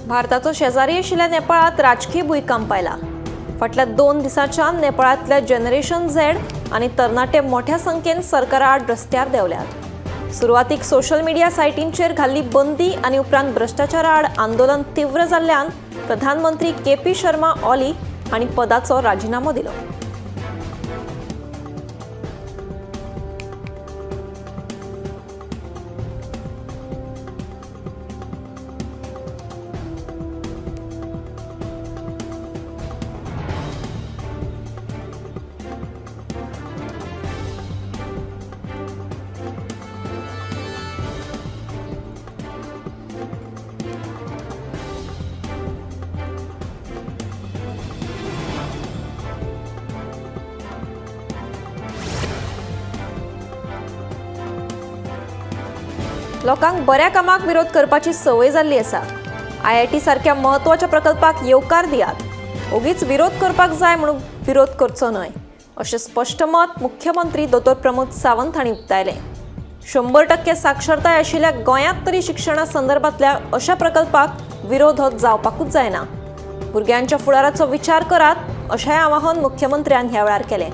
भारताचो शेजारी आशिल्ल्या नेपाळांत राजकीय भूंयकांप आयला. फाटल्या 2 दिसांच्यान नेपाळांतल्या जनरेशन झेड आनी तरणाटे मोठ्या संख्येन सरकारा आड रस्त्यार देंवल्यात. सुरवातीक सोशल मिडिया सायटींचेर घाल्ली बंदी आनी उपरांत भ्रश्टाचारा आड आंदोलन तीव्र जाल्ल्यान प्रधानमंत्री के पी शर्मा ओली हांणी पदाचो राजिनामो दिलो. लोकांक बऱ्या कामाक विरोध करपाची संवय जाल्ली आसा. आयआयटी सारक्या म्हत्वाच्या प्रकल्पाक येवकार दियात, ओगीच विरोध करपाक जाय म्हणून विरोध करचो न्हय अशें स्पश्ट मत मुख्यमंत्री दोतोर प्रमोद सावंत हांणी उक्तायलें. 100% साक्षरताय आशिल्ल्या गोंयांत तरी शिक्षणा संदर्भांतल्या अशा प्रकल्पाक विरोध हो जावपाकूच जायना. भुरग्यांच्या फुडाराचो विचार करात अशेंय आवाहन मुख्यमंत्र्यान ह्या वेळार केलें.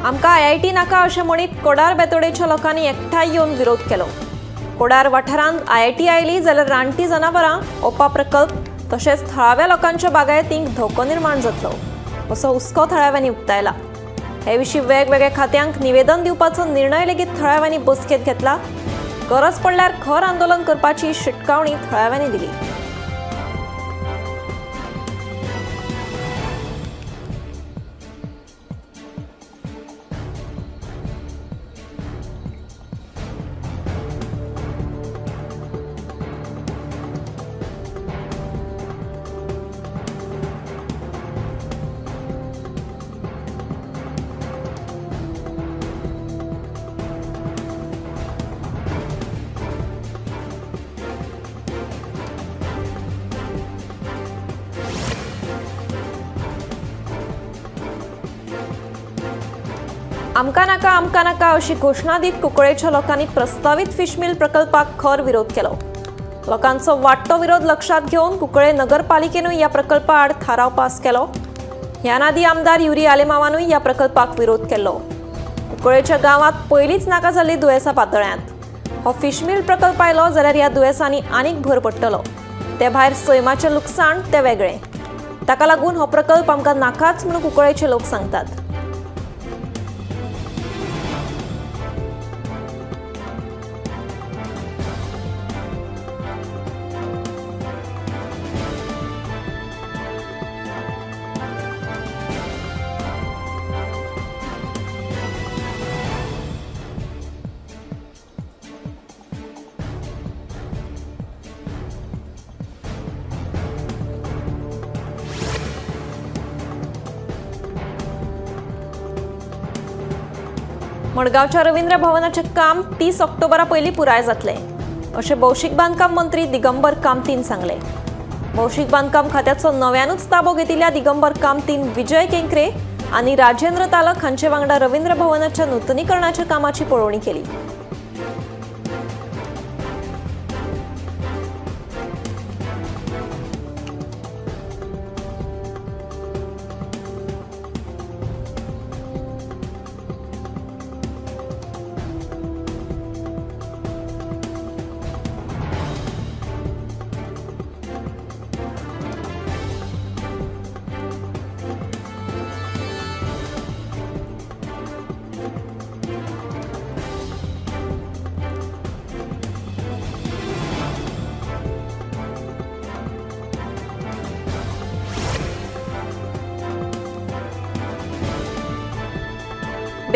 आमकां आयआयटी नाका अशें म्हणीत कोडार बेतोडेच्या लोकांनी एकठांय येवन विरोध केलो. कोडार वाठारांत आयआयटी आयली जाल्यार रानटी जनावरां, ओपा प्रकल्प तशेंच थळाव्या लोकांच्या बागायतींक धोको निर्माण जातलो असो हुस्को थळाव्यांनी उक्तायला. हे विशीं वेगवेगळ्या खात्यांक निवेदन दिवपाचो निर्णय लेगीत थळाव्यांनी बसकेंत घेतला. गरज पडल्यार खर आंदोलन करपाची शिटकावणी थळाव्यांनी दिली. आमकां नाका आमकां नाका अशी घोशणा दीत कुंकळेच्या लोकांनी प्रस्तावीत फिशमिल प्रकल्पाक खर विरोध केलो. लोकांचो वाडटो विरोध लक्षांत घेवन कुंकळे नगरपालिकेनूय ह्या प्रकल्पा आड थाराव पास केलो. ह्या आदीं आमदार युरी आलेमावानूय ह्या प्रकल्पाक विरोध केलो. कुंकळेच्या गांवांत पयलींच नाका जाल्ली दुयेंसां पातळ्यांत. हो फिशमिल प्रकल्प आयलो जाल्यार ह्या दुयेंसांनी आनीक भर पडटलो. ते भायर सैमाचें लुकसाण तें वेगळें. ताका लागून हो प्रकल्प आमकां नाकाच म्हणून कुंकळेचे लोक सांगतात. मडगांवच्या रवींद्र भवनाचें काम 30 ऑक्टोबरा पयलीं पुराय जातलें अशें भौशीक बांदकाम मंत्री दिगंबर कामतीन सांगलें. भौशीक बांदकाम खात्याचो नव्यानूच ताबो घेतिल्ल्या दिगंबर कामतीन विजय केंकरे आनी राजेंद्र तालक हांचे वांगडा रवींद्र भवनाच्या नुतनीकरणाच्या कामाची पळोवणी केली.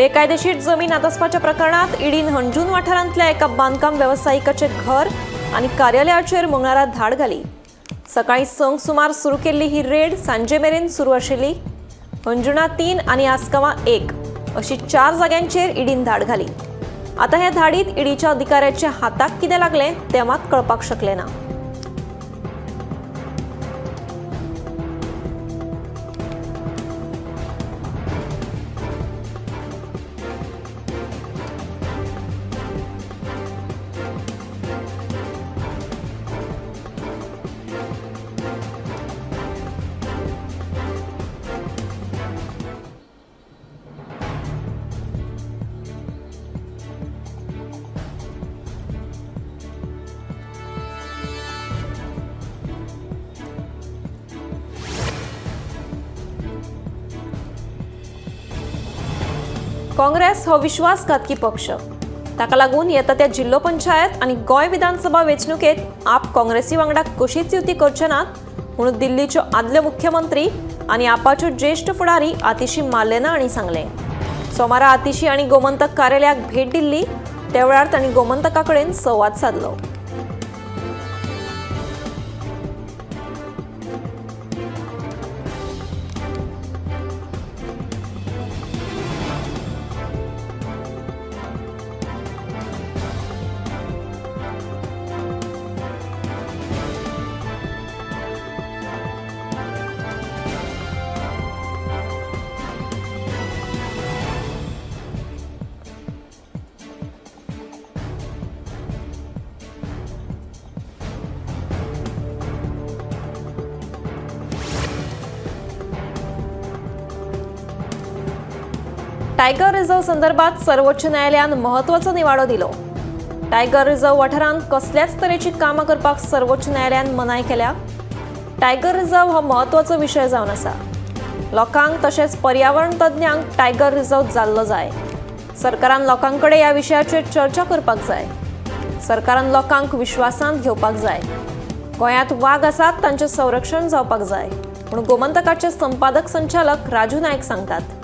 बेकायदेशीर जमीन हातासपाच्या प्रकरणात ईडीन हणजूण वाठारांतल्या एका बांदकाम वेवसायिकाचे घर आनी कार्यालयाचेर मंगळारा धाड घाली। सकाळी 6 सुमार सुरू केल्ली ही रेड सांजे मेरेन सुरू आशिल्ली। हणजुणा 3 आनी आसगांवां 1 अशी 4 जाग्यांचेर ईडीन धाड घाली। आतां ह्या धाडीत ईडीच्या अधिकाऱ्याच्या हाताक कितें लागलें तें मात कळपाक शकलें ना। काँग्रेस हो विश्वासघातकी पक्ष, ताका लागून येता त्या जिल्लो पंचायत आनी गोंय विधानसभा वेंचणुकेत आप काँग्रेसी वांगडा कशीच युती करचे नात म्हणून दिल्लीच्यो आदल्यो मुख्यमंत्री आनी आपाच्यो ज्येश्ठ फुडारी आतिशी मार्लेना हांणी सांगलें। सोमारा आतिशी आनी गोमंतक कार्यालयाक भेट दिल्ली, त्या वेळार तांणी गोमंतका कडेन संवाद सादलो। टायगर रिझर्व संदर्भात सर्वोच्च न्यायालयान महत्वाचो निवाडो दिलो। टायगर रिझर्व वाठारांत कसल्याच तरेची कामां करपाक सर्वोच्च न्यायालयान मनाय केल्या। टायगर रिझर्व हो महत्वाचो विशय जावन आसा। लोकांक तशेंच पर्यावरण तज्ञांक टायगर रिझर्व जाल्लो जाय। सरकारान लोकां कडेन ह्या विशयाचेर चर्चा करपाक जाय। सरकारान लोकांक विश्वासांत घेवपाक जाय। गोंयांत वाग आसात तांचें संरक्षण जावपाक जाय म्हूण गोमंतकाचे संपादक संचालक राजू नायक सांगतात।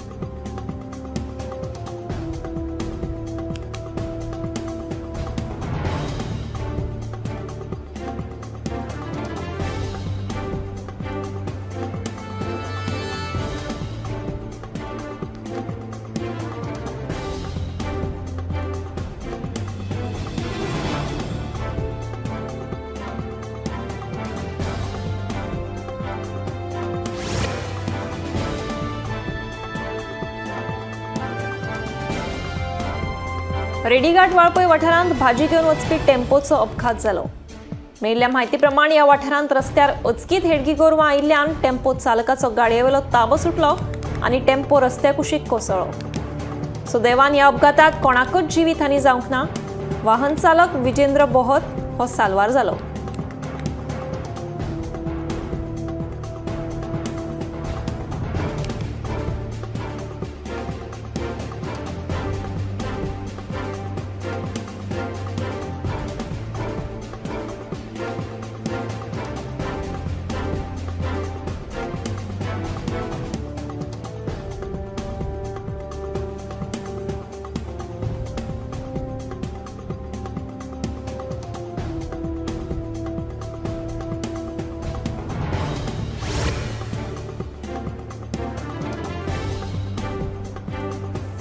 रेडीघाट वाळपय वाठारांत भाजी घेवन वचपी टेम्पोचो अपघात जालो। मेळिल्ल्या म्हायती प्रमाण ह्या वाठारांत रस्त्यार अचकीत हेडगी गोरवां आयिल्ल्यान टेम्पो चालकाचो गाडयेवेलो ताबो सुटलो आनी टेम्पो रस्त्या कुशीक कोसळ्ळो। सुदैवान ह्या अपघातात कोणाकच जिवीत हानी जावंक ना। वाहन चालक विजेंद्र बोहत हो साल्वार जालो।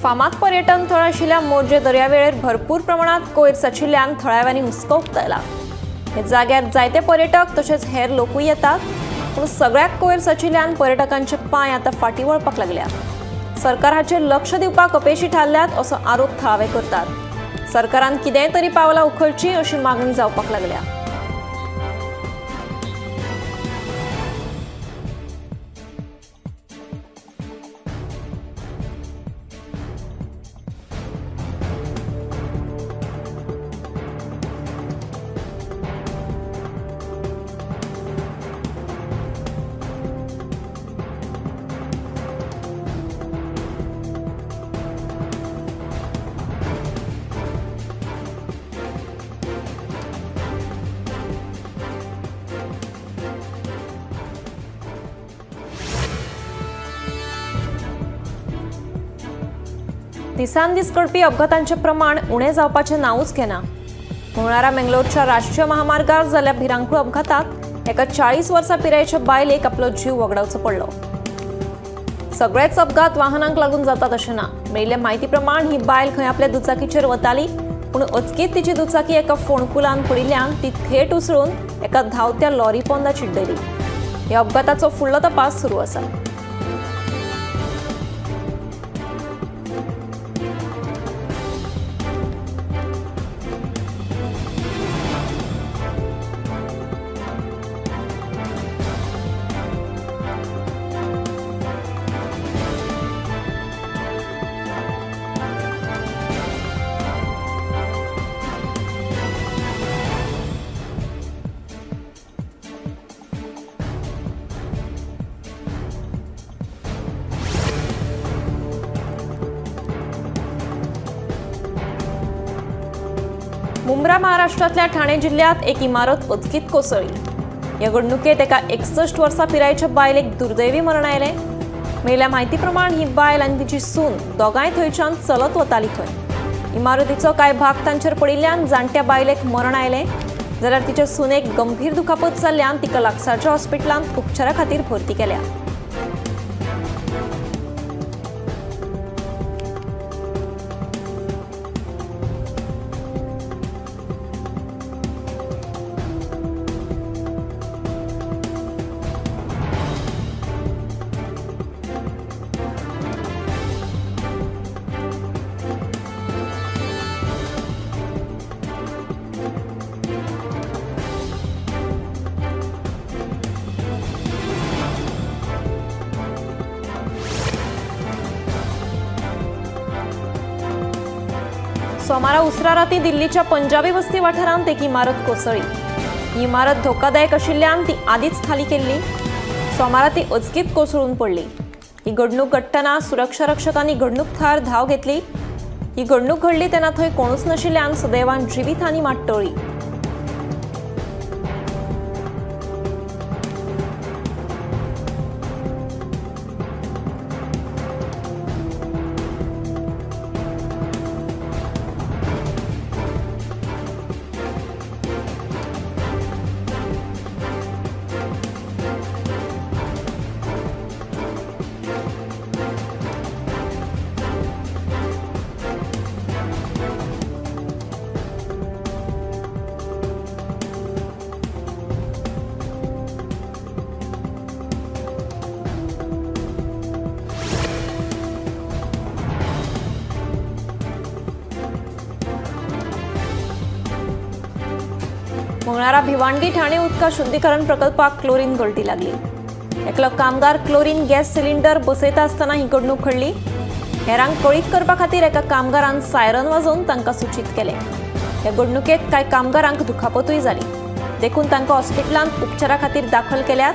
फामाद पर्यटन थळ आशिल्ल्या मोरजे दर्यावेळेर भरपूर प्रमाणात कोयर साचिल्ल्यान थळाव्यांनी हुस्को उक्तायला। हे जाग्यार जायते पर्यटक तशेंच हेर लोकूय येतात, पूण सगळ्याक कोयर साचिल्ल्यान पर्यटकांचे पांय आतां फाटीं वळपाक लागल्या। सरकार हाचेर लक्ष दिवपाक अपेशी थारल्यात असो आरोप थळावे करतात। सरकारान कितेंय तरी पावलां उखलचीं अशी मागणी जावपाक लागल्या। दिसान दीस घडपी अपघातांचें प्रमाण उणें जावपाचें नांवूच घेना। मंगळारा मंगलोरच्या राष्ट्रीय महामार्गार जाल्ल्या भिरांकूळ अपघातात एका 40 वर्सां पिरायेच्या बायलेक आपलो जीव वगडावचो पडलो। सगळेच अपघात वाहनांक लागून जातात अशें ना। मेळिल्ले म्हायती प्रमाण ही बायल खंय आपल्या दुचाकीचेर वताली, पूण अचकीत तिची दुचाकी एका फोंडकुलान पडिल्ल्यान ती थेट उसळून एका धांवत्या लॉरी पोंदा चिड्डली। ह्या अपघाताचो फुडलो तपास सुरू आसा। मुंब्रा महाराष्ट्रातल्या ठाणे जिल्ह्यात एक इमारत अचकीत कोसळ्ळी। ह्या घडणुकेत एका 61 वर्सां पिरायेच्या बायलेक दुर्दैवी मरण आयलें। मेळिल्ल्या म्हायती प्रमाण ही बायल आनी तिची सून दोगांय थंयच्यान चलत वताली खंय। इमारतीचो कांय भाग तांचेर पडिल्ल्यान जाणट्या बायलेक मरण आयलें, जाल्यार तिच्या सुनेक गंभीर दुखापत जाल्ल्यान तिका लागसारच्या हॉस्पिटलांत उपचारा खातीर भरती केल्या। सोमारा उसरा राती दिल्लीच्या पंजाबी वस्ती वाठारांत एक इमारत कोसळ्ळी। ही इमारत धोकादायक आशिल्ल्यान ती आदींच खाली केल्ली। सोमारा ती अचकीत कोसळून पडली। ही घडणूक घडटना सुरक्षा रक्षकांनी घडणूक थळार धांव घेतली। ही घडणूक घडली तेन्ना थंय कोणूच नाशिल्ल्यान सुदैवान जिवीतहानी मात टळ्ळी। मंगळारा भिवंडी ठाणे उदका शुद्धीकरण प्रकल्पाक क्लोरीन गळटी लागली। एकलो कामगार क्लोरीन गॅस सिलिंडर बसयता आसतना ही घडणूक घडली। हेरांक कळीत करपा खातीर एका कामगारान सायरन वाजोवन तांकां सूचीत केलें। ह्या घडणुकेत कांय कामगारांक दुखापतूय जाली, देखून तांकां हॉस्पिटलांत उपचारा खातीर दाखल केल्यात।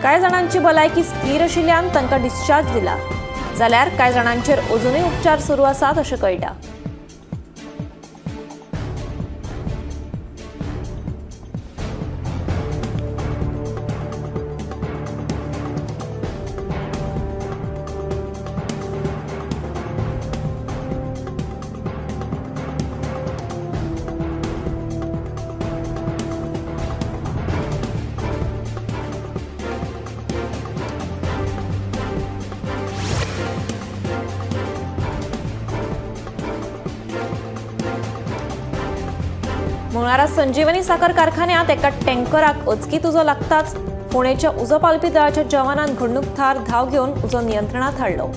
कांय जाणांची भलायकी स्थीर आशिल्ल्यान तांकां डिस्चार्ज दिला, जाल्यार कांय जाणांचेर अजुनूय उपचार सुरू आसात अशें कळटा। मंगळारा संजीवनी साखर कारखान्यात एका टँकराक अचकीत उजो लागताच पुणेच्या उजो पालपी दळाच्या जवानान घडणूक थळार धांव घेवन उजो नियंत्रणात हाडलो।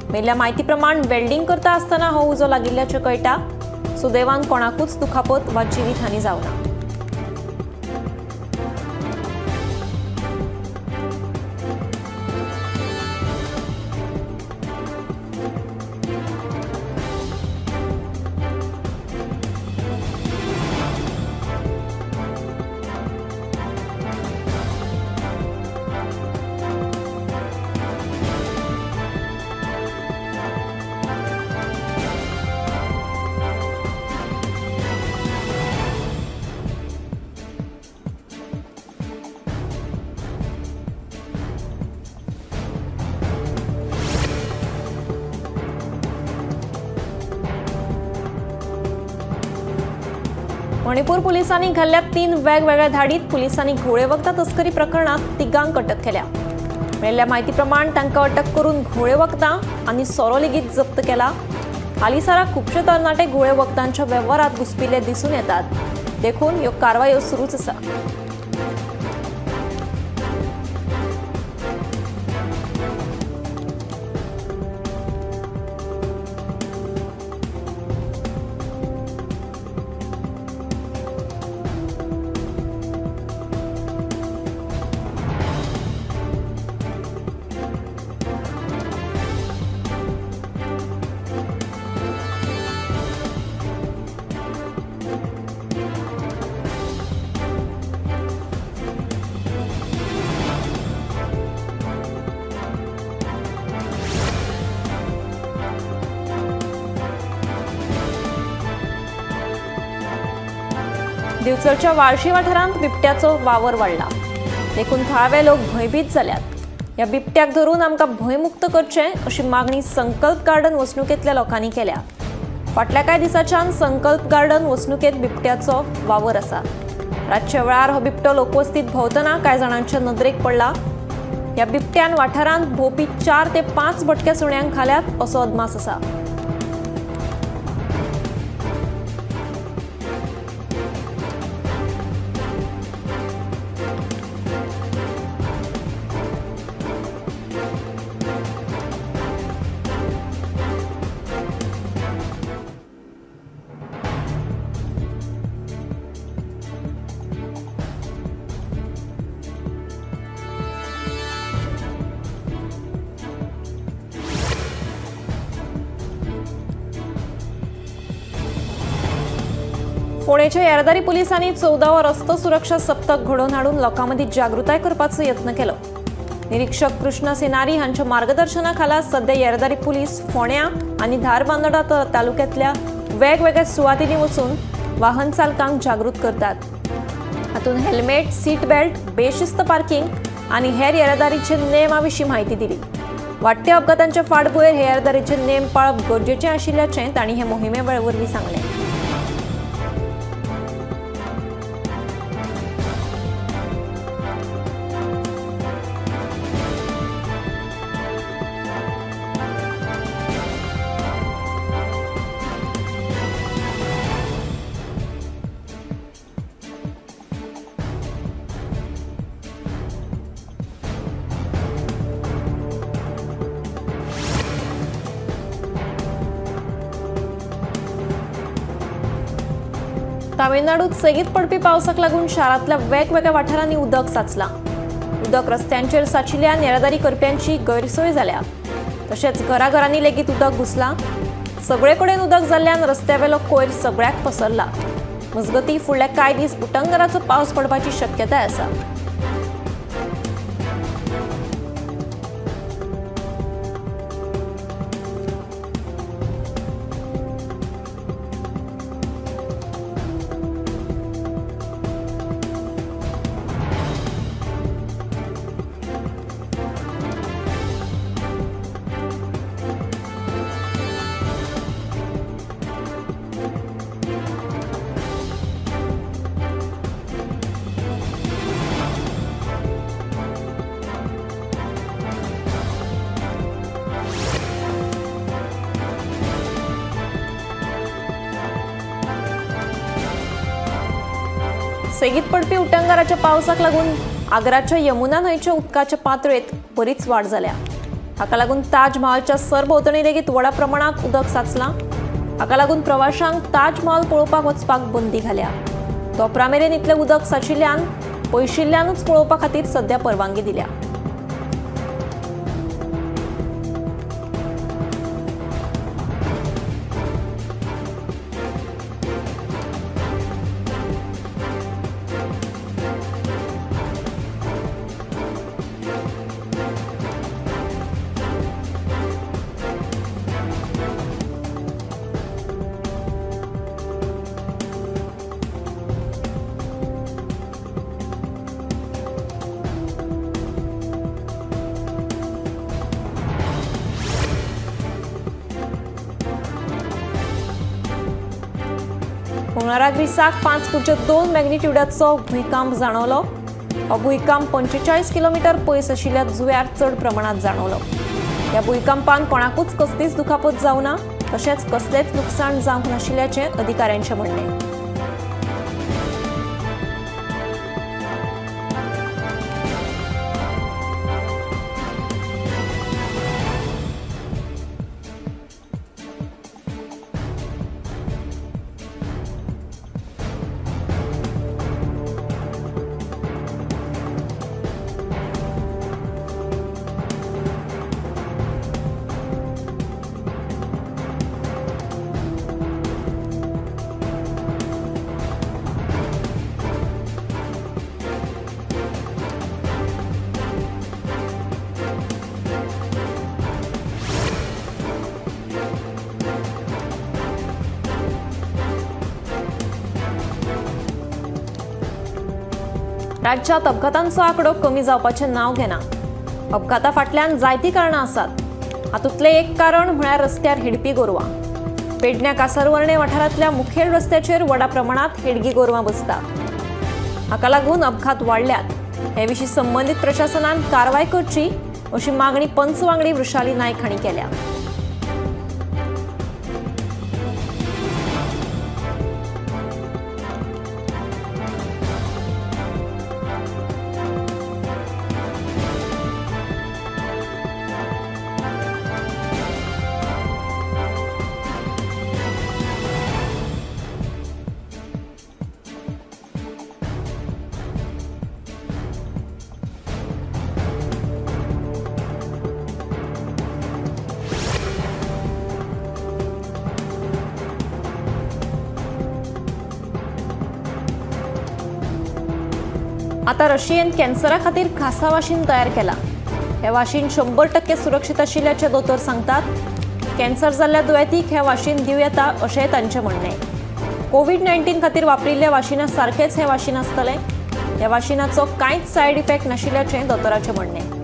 मेळिल्ल्या म्हायती प्रमाण वेल्डिंग करता आसतना हो उजो लागिल्ल्याचें कळटा। सुदैवान कोणाकूच दुखापत वा जिवीतहानी जावना। मणिपूर पुलिसांनी घाल्ल्या 3 वेगवेगळ्या धाडीत पुलिसांनी घोळे वखदां तस्करी प्रकरणात तिगांक अटक केल्या। मेळिल्ल्या म्हायती प्रमाण तांकां अटक करून घोळे वखदां आनी सोरो लेगीत जप्त केला। हालींसरा खुबशे तरणाटे घोळे वखदांच्या वेव्हारात घुसपिल्ले दिसून येतात, देखून ह्यो कारवायो सुरूच आसा। दिवचलच्या वाळशी वाठारांत बिबट्याचो वावर वाडला, देखून थळावे लोक भंयभीत जाल्यात। ह्या बिबट्याक धरून आमकां भंयमुक्त करचें अशी मागणी संकल्प गार्डन वसणुकेंतल्या लोकांनी केल्या। फाटल्या कांय दिसांच्यान संकल्प गार्डन वसणुकेंत बिबट्याचो वावर आसा। रातच्या वेळार हो बिबटो लोकवस्तीत भोंवतना कांय जाणांच्या नदरेक पडला। ह्या बिबट्यान वाठारांत भोंवपी 4 ते 5 भटक्या सुण्यांक खाल्यात असो अदमास आसा। फोंडेच्या येरादारी पुलिसांनी 14वो रस्तो सुरक्षा सप्तक घडोवन हाडून लोकां मदीं जागृताय करपाचो यत्न केलो। निरीक्षक कृष्ण सेनारी हांच्या मार्गदर्शना खाला सध्या येरादारी पुलीस फोंड्या आनी धारबांदोडा तालुक्यांतल्या वेगवेगळ्या सुवातींनी वचून वाहन चालकांक जागृत करतात। हातूंत हेल्मेट, सीट बेल्ट, बेशिस्त पार्किंग आनी हेर येरादारीचे नेमा विशीं म्हायती दिली। वाडट्या अपघातांच्या फाटभुंयेर हे येरादारीचे नेम पाळप गरजेचें आशिल्ल्याचें तांणी हे मोहिमे वरवीं सांगलें। तामिळनाडूत सेगीत पडपी पावसाक लागून शारांतल्या वेगवेगळ्या वाठारांनी उदक साचलां। उदक रस्त्यांचेर साचिल्ल्यान येरादारी करप्यांची गैरसोय जाल्या, तशेंच घराघरांनी लेगीत उदक घुसलां। सगळे कडेन उदक जाल्ल्यान रस्त्यावेलो कोयर सगळ्याक पसरला। मजगतीं फुडले कांय दीस उटंगराचो पावस पडपाची शक्यताय आसा। सेगीत पडपी उटंगाराच्या पावसाक लागून आग्राच्या यमुना न्हंयच्या उदकाच्या पातळेंत बरीच वाड जाल्या। हाका लागून ताजमहालच्या सरभोंवतणी लेगीत व्हडा प्रमाणात उदक साचलां। हाका लागून प्रवाशांक ताजमहाल पळोवपाक वचपाक बंदी घाल्या। धोपरा मेरेन इतलें उदक साचिल्ल्यान पयशिल्ल्यानूच पळोवपा खातीर सध्या परवानगी दिल्या। मंगळारा ग्रीसाक 5.2 मॅग्निट्यूडाचो भूंयकांप जाणवलो. हो भूंयकांप 45 किलोमीटर पयस आशिल्ल्या जुंव्यार चड प्रमाणात जाणवलो. ह्या भूंयकांपान कोणाकूच कसलीच दुखापत जावना, तशेंच कसलेंच लुकसाण जावंक नाशिल्ल्याचें अधिकाऱ्यांचें म्हणणें. राज्यात अपघातांचो आंकडो कमी जावपाचें नांव घेना. अपघाता फाटल्यान जायतीं कारणां आसात. हातूंतलें एक कारण म्हळ्यार रस्त्यार हेडपी गोरवां. पेडण्या कासारवर्णे वाठारांतल्या मुखेल रस्त्याचेर व्हडा प्रमाणांत हेडगी गोरवां बसतात. हाका लागून अपघात वाडल्यात. हे विशीं संबंदीत प्रशासनान कारवाय करची अशी मागणी पंच वांगडी वृषाली नायक हांणी केल्या. आता रशियेन कॅन्सरा खातीर खासा वाशीन तयार केला. हे वाशीन 100% सुरक्षीत आशिल्ल्याचे दोतोर सांगतात. कॅन्सर जाल्ल्या दुयेंतीक हे वाशीन दिवं येता अशेंय तांचें म्हणणें. कोवीड-19 खातीर वापरिल्ल्या वाशिना सारकेंच हें वाशीन आसतलें. ह्या वाशिनाचो कांयच सायड इफेक्ट नाशिल्ल्याचें दोतोराचें म्हणणें.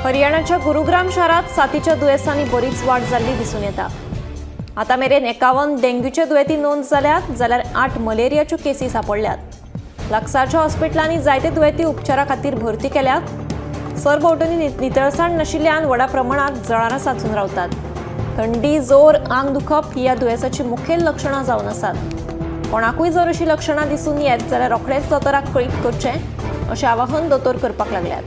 हरियाणाच्या गुरुग्राम शारात साथीच्या दुयेंसांनी बरीच वाड जाल्ली दिसून येता. आतां मेरेन 51 डेंग्यूचे दुयेंती नोंद जाल्यात, जाल्यार 8 मलेरियाच्यो केसी सांपडल्यात. लागसारच्या हॉस्पिटलांनी जायते दुयेंती उपचारा खातीर भरती केल्यात. सरभोंवतणी नितळसाण नाशिल्ल्यान व्हडा प्रमाणात जळारां सांचून रावतात. थंडी, जोर, आंग दुखप ही ह्या दुयेंसाची मुखेल लक्षणां जावन आसात. कोणाकूय जर अशी लक्षणां दिसून येत जाल्यार रोखडेच दोतोराक कळीत करचें अशें आवाहन दोतोर करपाक लागल्यात.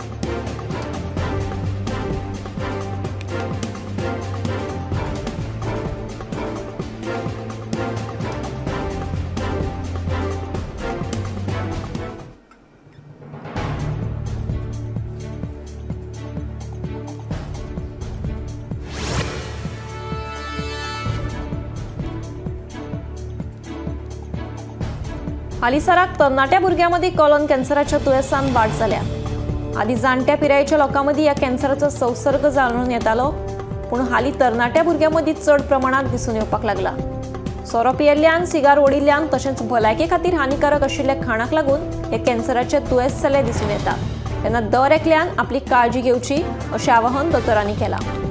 हालींसराक तरणाट्या भुरग्यांमदीं कॉलन कॅन्सराच्या दुयेंसान वाड जाल्या. आदीं जाणट्या पिरायेच्या लोकांमदीं ह्या कॅन्सराचो संसर्ग जाणून येतालो, पूण हालीं तरणाट्या भुरग्यांमदीं चड प्रमाणांत दिसून येवपाक लागला. सोरो पियेल्ल्यान, सिगार ओडिल्ल्यान तशेंच भलायके खातीर हानिकारक आशिल्ल्या खाणाक लागून हे कॅन्सराचे दुयेंस जाल्ले दिसून येता. तेन्ना दर एकल्यान आपली काळजी घेवची अशें आवाहन दोतोरांनी केलां.